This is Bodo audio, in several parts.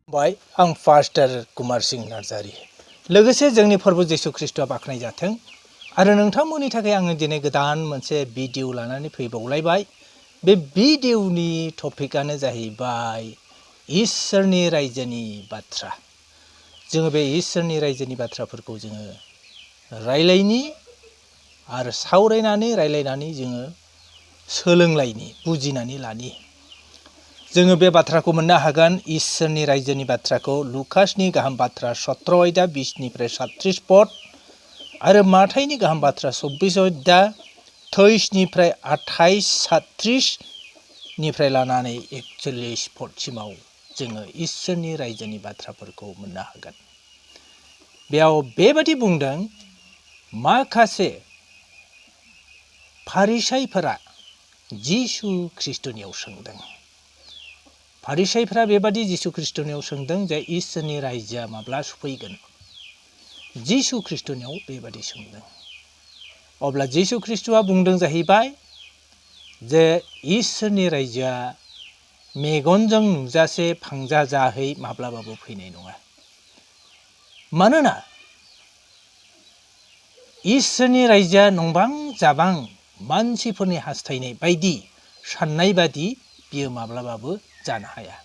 बाय आं पास्टर कुमार सिंह नार्जारी लोगोसे जोंनि प्रभु जिसु ख्रिस्टआ बाख्नाय जाथों आरो नोंथांमोननि थाखाय आङो दिनै गोदान मोनसे भिडिअ लानानै फैबावलायबाय। बे भिडिअनि टपिकआनो जाहैबाय इसोरनि रायजोनि बाथ्रा। जोङो बे इसोरनि रायजोनि बाथ्राफोरखौ जोङो रायलायनि आरो सावरायनानै रायलायनानै जोङो सोलोंलायनि बुजिनानै लानि। जोङो बे बाथ्राखौ मोननो हागोन इसोरनि रायजोनि बाथ्राखौ लुकासनि गाहाम बाथ्रा 17 अध्याय 20 निफ्राय 37 पद आरो माथाइनि गाहाम बाथ्रा 24 अध्याय 23 निफ्राय 28 37 निफ्राय लानानै 41 पदसिमाव जोङो इसोरनि रायजोनि बाथ्राफोरखौ मोननो हागोन। बेयाव बेबादि बुंदों, माखासे फारिसाइफोरा जिसु ख्रिस्टनियाव सोंदों। फारिसाइफोरा बेबादि जिसु ख्रिस्टनियाव सोंदों जे इसोरनि रायजोआ माब्ला सफैगोन। जिसु ख्रिस्टनियाव बेबादि सोंदों। अब्ला जिसु ख्रिस्टआ बुंदों जाहैबाय जे इसोरनि रायजोआ मेगनजों नुजासे फांजा जाहै माब्लाबाबो फैनाय नङा। मानोना इसोरनि रायजोआ नंबां जाबां मानसिफोरनि हास्थायनाय बायदि साननाय बादि बियो माब्लाबाबो जानो हाया।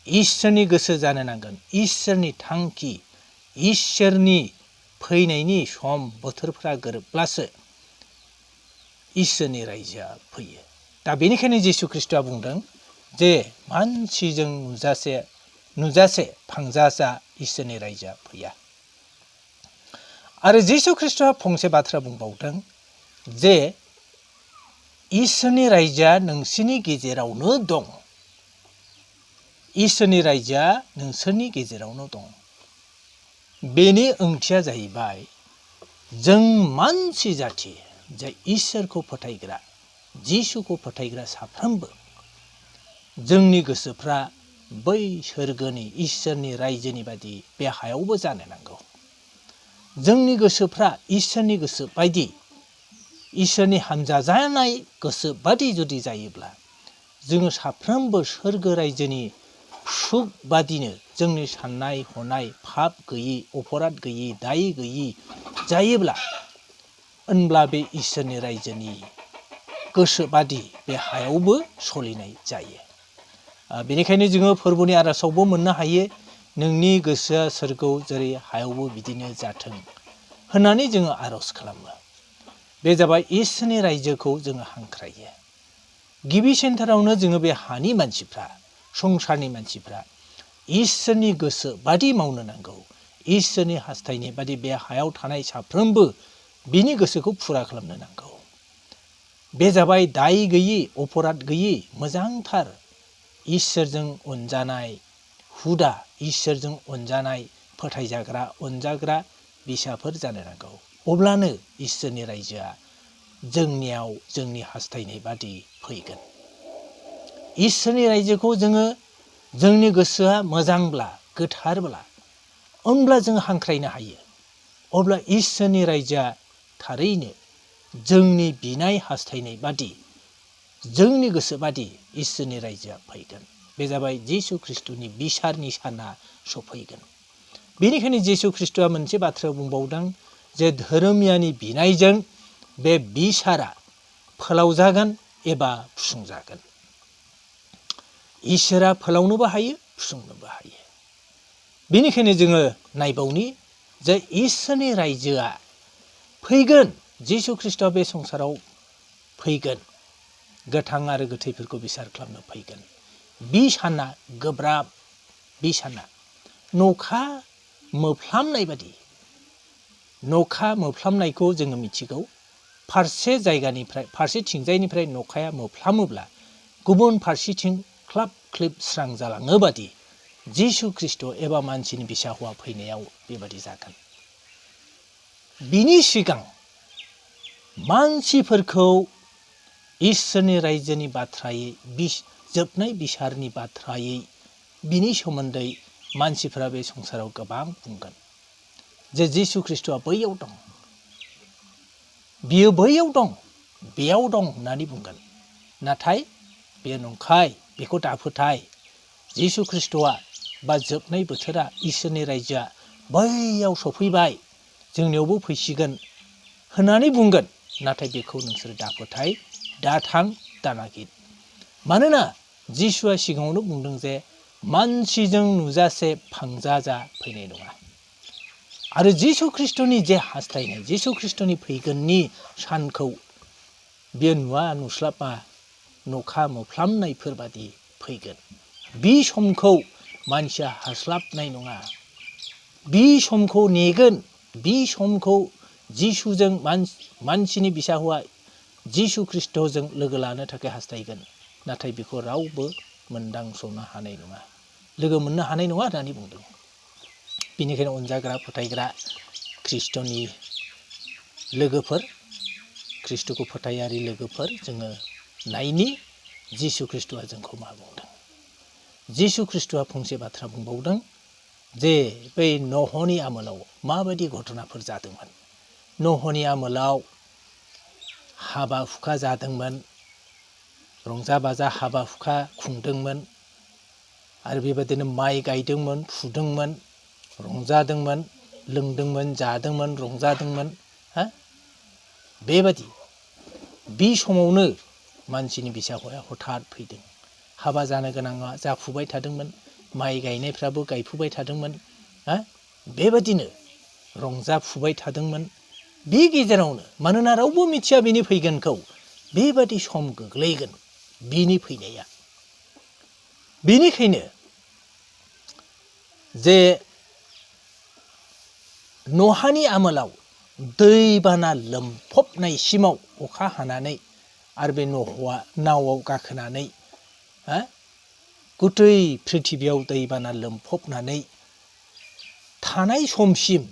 इसोरनि गोसो जानो नांगोन। इसोरनि थांखि, इसोरनि फैनायनि सम बोथोरफोरा गोरोबब्लासो इसोरनि रायजोआ फैयो। दा बेनिखायनो जिसु ख्रिस्टआ बुंदों जे मानसिजों नुजासे फांजाजा इसोरनि रायजोआ फैया। आरो जिसु ख्रिस्टआ फंसे बाथ्रा बुंबावदों जे इसोरनि रायजोआ नोंसोरनि गेजेरावनो दं। इसोरनि रायजोआ नोंसोरनि गेजेरावनो दं। बेनि ओंथिया जाहैबाय जों मानसि जाथि जे इसोरखौ फोथायग्रा, जिसुखौ फोथायग्रा साफ्रोमबो जोंनि गोसोफ्रा बै सोरगोनि इसोरनि रायजोनि बादि बे हायावबो जानो नांगौ। जोंनि गोसोफ्रा इसोरनि गोसो बायदि, इसोरनि हानजा जानाय गोसो बादि जुदि जायोब्ला जोङो साफ्रोमबो सोरगो रायजोनि सुख बादिनो जोंनि साननाय हनाय पाप गैयि, अपराध गैयि, दाय गैयि जायोब्ला होनब्ला बे इसोरनि रायजोनि गोसो बादि बे हायावबो सोलिनाय जायो। बेनिखायनो जोङो फोरबोनि आर'जआवबो मोननो हायो, नोंनि गोसोआ सोरगोआव जेरै हायावबो बिदिनो जाथों होननानै जोङो आर'ज खालामो। बे जाबाय इसोरनि रायजोखौ जोङो हांख्रायो। गिबि सेन्टारावनो जोङो बे हानि मानसिफ्रा, संसारनि मानसिफ्रा इसोरनि गोसो बादि मावनो नांगौ। इसोरनि हास्थायनाय बादि बे हायाव थानाय साफ्रोमबो बिनि गोसोखौ फुरा खालामनो नांगौ। बे जाबाय दाय गैयि, अपराध गैयि, मोजांथार इसोरजों अनजानाय हुदा, इसोरजों अनजानाय फोथायजाग्रा, अनजाग्रा बिसाफोर जानो नांगौ। अब्लानो इसोरनि रायजोआ जोंनियाव जोंनि हास्थायनाय बादि फैगोन। इसोरनि रायजोखौ जोङो जोंनि गोसोआ मोजांब्ला, गोथारब्ला होनब्ला जों हांख्रायनो हायो। अब्ला इसोरनि रायजोआ थारैनो जोंनि बिनाय हास्थायनाय बादि, जोंनि गोसो बादि इसोरनि रायजोआ फैगोन। बे जाबाय जिसु ख्रिस्टनि बिसारनि साना सफैगोन। बेनिखायनो जिसु ख्रिस्टआ मोनसे बाथ्रा बुंबावदों जे धोरोमियानि बिनायजों बे बिसारा फोलावजागोन एबा फुसुंजागोन। इसोरा फोलावनोबो हायो, फुसुंनोबो हायो। बेनिखायनो जोङो नायबावनि जे इसोरनि रायजोआ फैगोन। जिसु ख्रिस्टआ बे संसाराव फैगोन, गोथां आरो गोथैफोरखौ बिसार खालामनो फैगोन। बि साना गोब्राब, बि साना नखा मोफ्लामनाय बादि। नखा मोफ्लामनायखौ जोङो मिथिगौ। फारसेथिंजायनिफ्राय नखाया मोफ्लामोब्ला गुबुन फारसेथिं ख्लाब ख्लिब स्रां जालाङो बादि जिसु ख्रिस्ट एबा मानसिनि बिसा हौवा फैनायाव बेबादि जागोन। बिनि सिगां मानसिफोरखौ इसोरनि रायजोनि बाथ्रायै, जोबनाय बिसारनि बाथ्रायै बिनि सोमोन्दै मानसिफोरा बे संसाराव गोबां बुंगोन जे जिसु ख्रिस्टआ बैयाव दं, बियो बैयाव दं, बेयाव दं होननानै बुंगोन। नाथाय बे नंखाय, बेखौ दाफोथाय। जिसु ख्रिस्टआ बा जोबनाय बोथोरा इसोरनि रायजोआ बैयाव सफैबाय जोंनियावबो फैसिगोन होननानै बुंगोन। नाथाय बेखौ नोंसोर दा फोथाय, दा थां, दा नागिर। मानोना जिसुआ सिगाङावनो बुंदों जे मानसिजों नुजासे फांजाजा फैनाय नङा। आरो जिसु ख्रिस्ट'नि जे हास्थायनाय, जिसु ख्रिस्ट'नि फैगोननि सानखौ बेयो नुवा नुस्लाबा नखा मोफ्लामनायफोर बादि फैगोन। बे समखौ मानसिया हास्लाबनाय नङा। बे समखौ नेगोन, बे समखौ जिसुजों मानसिनि बिसा हौवा जिसु ख्रिस्ट'जों लोगो लानो थाखाय हास्थायगोन। नाथाय बेखौ रावबो मोनदांस'नो हानाय नङा, लोगो मोननो हानाय नङा होननानै बुंदों। बेनिखायनो अनजाग्रा फोथायग्रा ख्रिस्ट'नि लोगोफोर, ख्रिस्ट'खौ फोथायारि लोगोफोर, जोङो नायनि जिसु ख्रिस्ट'आ जोंखौ मा बुंदों। जिसु ख्रिस्ट'आ फंसे बाथ्रा बुंबावदों जे बै नहनि आमोलाव माबायदि घटनाफोर जादोंमोन। नहनि आमोलाव हाबा हुखा जादोंमोन, रंजा बाजा हाबा हुखा खुंदोंमोन, आरो बेबायदिनो माइ गायदोंमोन, फुदोंमोन, रंजादोंमोन, लोंदोंमोन, जादोंमोन, रंजादोंमोन। बेबादि बे समावनो मानसिनि बिसा हौवाया हठात फैदों। हाबा जानो गोनाङा जाफुबाय थादोंमोन, माइ गायनायफ्राबो गायफुबाय थादोंमोन, बेबादिनो रंजाफुबाय थादोंमोन। बे गेजेरावनो, मानोना रावबो मिथिया बेनि फैगोनखौ, बेबादि सम गोग्लैगोन बिनि फैनाया। बेनिखायनो जे नहानि आमोलाव दैबाना लोमफबनायसिमाव अखा हानानै आरो बे नहआ नावआव गाखोनानै गुतै प्रिथिबियाव दैबाना लोमफबनानै थानाय समसिम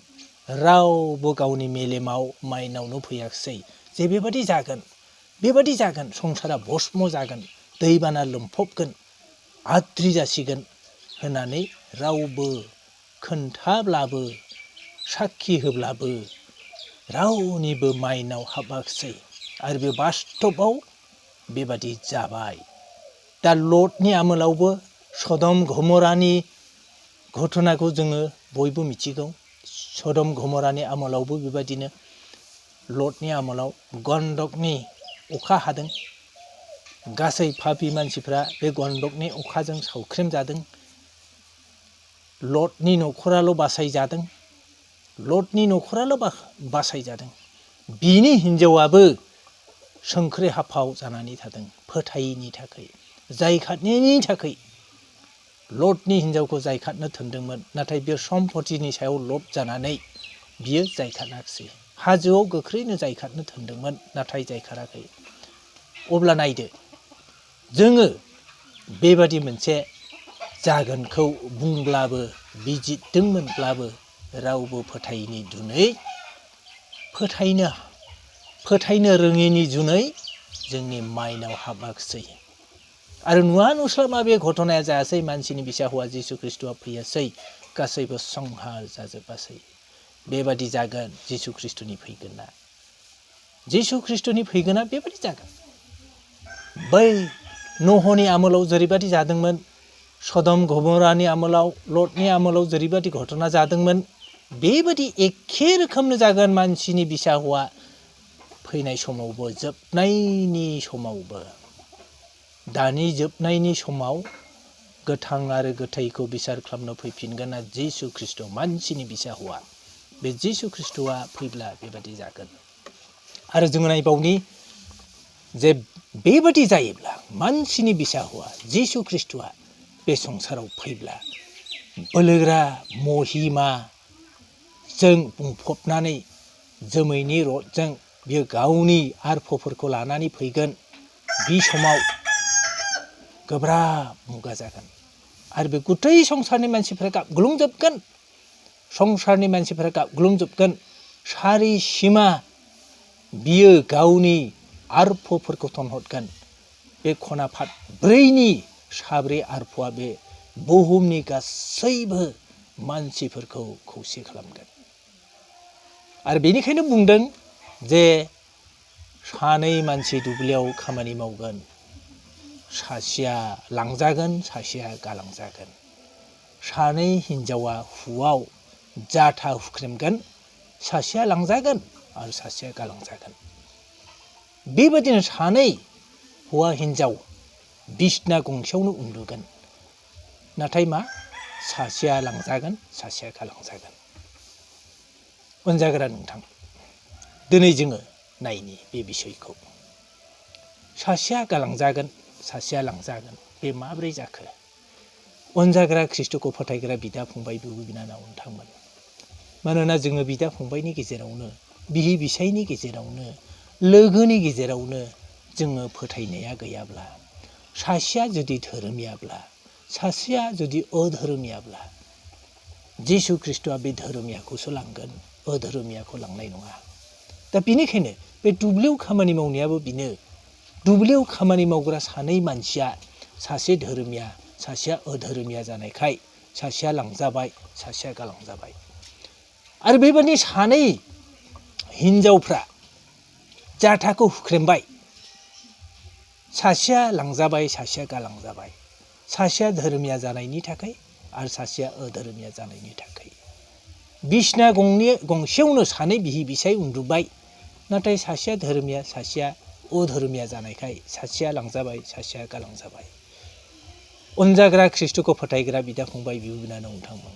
रावबो गावनि मेलेमाव माइनावनो फैयाखिसै जे बेबादि जागोन, संसारा भस्म जागोन, दैबाना लोमफबगोन, आद्रि जासिगोन होननानै रावबो खोन्थाब्लाबो, साखि होब्लाबो रावनिबो माइनाव हाबाखिसै। आरो बे बास्तबआव बेबादि जाबाय। दा लतनि आमोलावबो सदम गमरानि घटनाखौ जोङो बयबो मिथिगौ। सदम गमरानि आमोलावबो बेबायदिनो लतनि आमोलाव गन्दकनि अखा हादों। गासै पापि मानसिफ्रा बे गन्दकनि अखाजों सावख्रेम जादों। लतनि न'खराल' बासायजादों। लतनि न'खराल' बासायजादों। बिनि हिन्जावाबो संख्रि हाफाव जानानै थादों फोथायैनि थाखाय, जायखादनायनि थाखाय। लतनि हिन्जावखौ जायखादनो थोनदोंमोन, नाथाय बे सम्पतिनि सायाव लब जानानै बियो जायखादनाखिसै। हाजोआव गोख्रैनो जायखादनो थोनदोंमोन, नाथाय जायखाराखै। अब्ला नायदो, जोङो बेबादि मोनसे जागोनखौ बुंब्लाबो, बिजिरदोंमोनब्लाबो रावबो फोथायैनि जुनै, फोथायनो रोङैनि जुनै जोंनि माइनाव हाबाखिसै। आरो नुवा नुस्लाबा बे घटनाया जायासै। मानसिनि बिसा हौवा जिसु ख्रिस्ट'आ फैयासै, गासैबो संहार जाजोबासै। बेबादि जागोन जिसु ख्रिस्ट'नि फैगोना। जिसु ख्रिस्ट'नि फैगोना बेबादि जागोन। बै नहनि आमोलाव जेरैबादि जादोंमोन, सदम गमरानि आमोलाव, लतनि आमोलाव जेरैबादि घटना जादोंमोन, बेबादि एखे रोखोमनो जागोन मानसिनि बिसा हौवा फैनाय समावबो, जोबनायनि समावबो। दानि जोबनायनि समाव गोथां आरो गोथैखौ बिसार खालामनो फैफिनगोन जिसु ख्रिस्ट', मानसिनि बिसा हौवा। बे जिसु ख्रिस्ट'आ फैब्ला बेबादि जागोन। आरो जोङो नायबावनि जे बेबादि जायोब्ला मानसिनि बिसा हौवा जिसु ख्रिस्ट'आ बे संसाराव फैब्ला बोलोग्रा महिमाजों बुंफबनानै जोमैनि रथजों बियो गावनि आरफोरखौ लानानै फैगोन। बे समाव गोब्राब मुगा जागोन आरो बे गुथै संसारनि मानसिफोरा गाबग्लुंजोबगोन। संसारनि मानसिफोरा गाबग्लुंजोबगोन। सारि सिमा बियो गावनि आरफोरखौ थनहरगोन। बे खना फादब्रैनि साब्रै आरफआ बे बुहुमनि गासैबो मानसिफोरखौ खौसे खालामगोन। आरो बेनिखायनो बुंदों जे सानै मानसि दुब्लियाव खामानि मावगोन, सासेया लांजागोन, सासेया गालांजागोन। सानै हिन्जावा हुआव जाथा हुख्रेमगोन, सासेया लांजागोन आरो सासेया गालांजागोन। बेबादिनो सानै हौवा हिन्जाव बिसना गंसेयावनो उन्दुगोन, नाथाय मा सासेया लांजागोन सासेया गालांजागोन। अनजाग्रा नोंथां, दिनै जोङो नायनि बे बिसयखौ। सासेया गालांजागोन सासेया लांजागोन, बे माब्रै जाखो? अनजाग्रा ख्रिस्ट'खौ फोथायग्रा बिदा फंबाय बिब' बिनानाव नोंथांमोन, मानोना जोङो बिदा फंबायनि गेजेरावनो, बिहि बिसायनि गेजेरावनो, लोगोनि गेजेरावनो जोङो फोथायनाया गैयाब्ला, सासेया जुदि धोरोमियाब्ला, सासेया जुदि अधोरोमियाब्ला, जिसु ख्रिस्ट'आ बे धोरोमियाखौसो लांगोन, अधोरोमियाखौ लांनाय नङा। दा बेनिखायनो बे दुब्लियाव खामानि मावनायाबो बेनो। दुब्लियाव खामानि मावग्रा सानै मानसिया, सासे धोरोमिया सासेया अधोरोमिया जानायखाय सासेया लांजाबाय सासेया गालांजाबाय। आरो बेबायदि सानै हिन्जावफ्रा जाथाखौ हुख्रेमबाय, सासेया लांजाबाय सासेया गालांजाबाय, सासेया धोरोमिया जानायनि थाखाय आरो सासेया अधोरोमिया जानायनि थाखाय। बिसना गंसेयावनो सानै बिहि बिसाय उन्दुबाय, नाथाय सासेया धोरोमिया सासेया अधोरोमिया जानायखाय सासेया लांजाबाय सासेया गालांजाबाय। अनजाग्रा ख्रिस्ट'खौ फोथायग्रा बिदा फंबाय बिब' बिनानाव नोंथांमोन,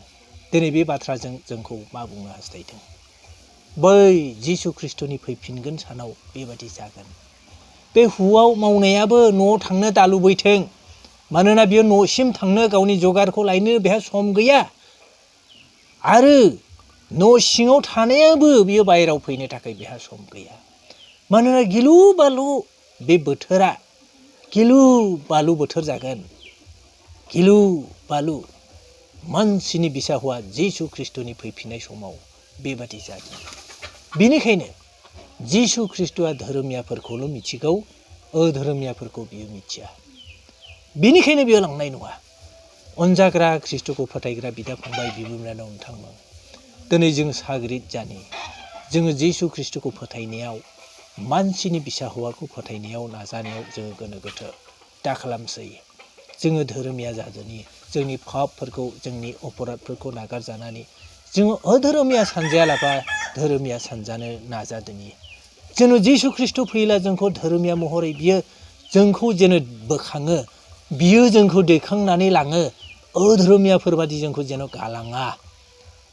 दिनै बे बाथ्राजों जोंखौ मा बुंनो हास्थायदों? बै जिसु ख्रिस्ट'नि फैफिनगोन सानाव बेबादि जागोन। बे हुआव मावनायाबो न'आव थांनो दालुबैथों, मानोना बियो न'सिम थांनो गावनि जगारखौ लायनो बेहा सम गैया। आरो न' सिङाव थानायाबो बियो बायहेरायाव फैनो थाखाय बेहा सम गैया। मानोना गिलु बालु बे बोथोरा गिलु बालु बोथोर जागोन। गिलु बालु मानसिनि बिसा हौवा जिसु ख्रिस्ट'नि फैफिननाय समाव बेबादि जागोन। बेनिखायनो जिसु ख्रिस्ट'आ धोरोमियाफोरखौल' मिथिगौ, अधोरोमियाफोरखौ बियो मिथिया। बेनिखायनो बियो लांनाय नङा। अनजाग्रा ख्रिस्ट'खौ फोथायग्रा बिदा फंबाय बिब' बिनानाव नोंथांमोन, दिनै जों साग्रिद जानि, जोङो जिसु ख्रिस्ट'खौ फोथायनायाव, मानसिनि बिसा हौवाखौ फोथायनायाव नाजानायाव जोङो गोनो गोथो दा खालामसै। जोङो धोरोमिया जादोनि, जोंनि फाबफोरखौ, जोंनि अपराधफोरखौ नागारजानानै जोङो अधोरोमिया सानजायालाबा धोरोमिया सानजानो नाजादोनि। जेन' जिसु ख्रिस्ट' फैयोला जोंखौ धोरोमिया महरै बियो जोंखौ जेन' बोखाङो, बियो जोंखौ दैखांनानै लाङो, अधोरोमियाफोरबादि जोंखौ जेन' गालाङा।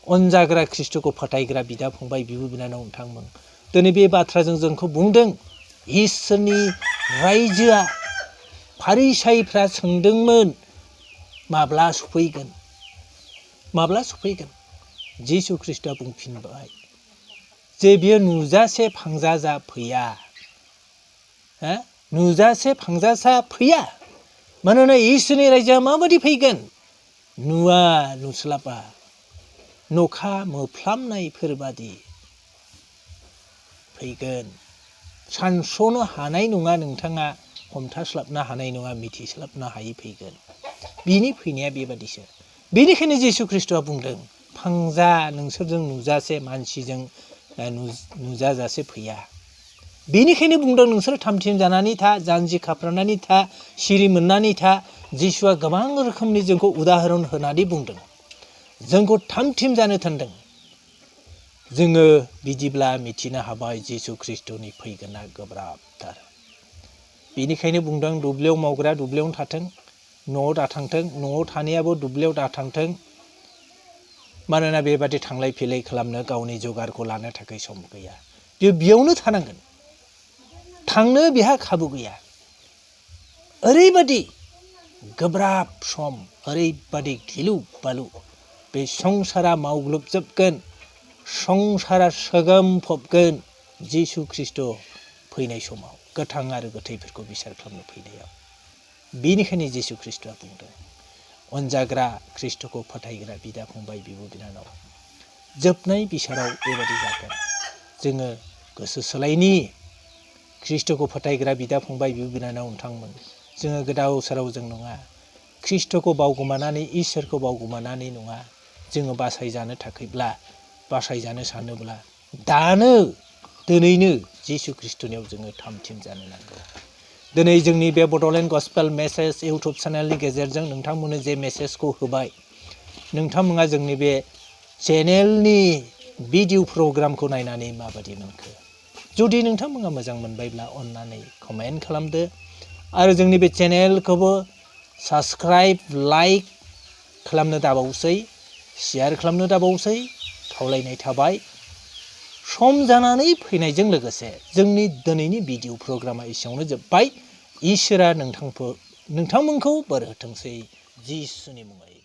अनजाग्रा ख्रिस्ट'खौ फोथायग्रा बिदा फंबाय बिब' बिनानाव नोंथांमोन, दिनै बे बाथ्राजों जोंखौ बुंदों। इसोरनि रायजोआ, फारिसायफ्रा सोंदोंमोन माब्ला सफैगोन, माब्ला सफैगोन? जिसु ख्रिस्ट'आ बुंफिनबाय जे बियो नुजासे फांजाजा फैया। नुजासे फांजासा फैया। मानोना इसोरनि रायजोआ माबादि फैगोन? नुवा नुस्लाबा, नखा मोफ्लामनायफोरबादि फैगोन। सानस'नो हानाय नङा, नोंथाङा हमथास्लाबनो हानाय नङा, मिथिस्लाबनो हायै फैगोन। बिनि फैनाया बेबादिसो। बेनिखायनो जिसु ख्रिस्ट'आ बुंदों, फांजा नोंसोरजों नुजासे, मानसिजों नुजाजासे फैया। बेनिखायनो बुंदों नोंसोर थामथिम जानानै था, जानजि खाफ्रानानै था, सिरि मोननानै था। जिसुआ गोबां रोखोमनि जोंखौ उदाहरन होनानै बुंदों, जोंखौ थामथिम जानो थिनदों। जोङो बिदिब्ला मिथिनो हाबाय जिसु ख्रिस्ट'नि फैगोना गोब्राबथार। बेनिखायनो बुंदों दुब्लियाव मावग्रा दुब्लियावनो थाथों, न'आव दाथांथों, न'आव थानायाबो दुब्लियाव दाथांथों। मानोना बेबादि थांलाय फैलाय खालामनो गावनि जगारखौ लानो थाखाय सम गैया। बियो बेयावनो थानांगोन, थांनो बेहा खाबु गैया। ओरैबादि गोब्राब सम, ओरैबादि गिलु बालु बे संसारा मावग्लोबजोबगोन, संसारा सोगोमफबगोन जिसु ख्रिस्ट' फैनाय समाव, गोथां आरो गोथैफोरखौ बिसार खालामनो फैनायाव। बेनिखायनो जिसु ख्रिस्ट'आ बुंदों, अनजाग्रा ख्रिस्ट'खौ फोथायग्रा बिदा फंबाय बिब' बिनानाव, जोबनाय बिसाराव बेबादि जागोन। जोङो गोसो सोलायनि, ख्रिस्ट'खौ फोथायग्रा बिदा फंबाय बिब' बिनानाव नोंथांमोन, जोङो गोदाव सोराव जों नङा, ख्रिस्ट'खौ बावगोमानानै, इसोरखौ बावगोमानानै नङा। जोङो बासायजानो थाखायब्ला, बासायजानो सानोब्ला दानो, दिनैनो जिसु ख्रिस्ट'नियाव जोङो थामथिम जानो नांगौ। दिनै जोंनि बे बड'लेण्ड गस्पेल मेसेज इउटुब चेनेलनि गेजेरजों नोंथांमोननो जे मेसेजखौ होबाय, नोंथांमोना जोंनि बे चेनेलनि भिडिअ प्रग्रामखौ नायनानै माबायदि मोनखो? जुदि नोंथांमोना मोजां मोनबायब्ला अननानै कमेन्ट खालामदो आरो जोंनि बे चेनेलखौबो साबस्क्राइब लाइक खालामनो दाबावसै, शेयार खालामनो दाबावसै खावलायनाय थाबाय। सम जानानै फैनायजों लोगोसे जोंनि दिनैनि भिडिअ प्रग्रामा एसेयावनो जोब्बाय। इसोरा नोंथांमोनखौ बोर होथोंसै जिसुनि मुङै।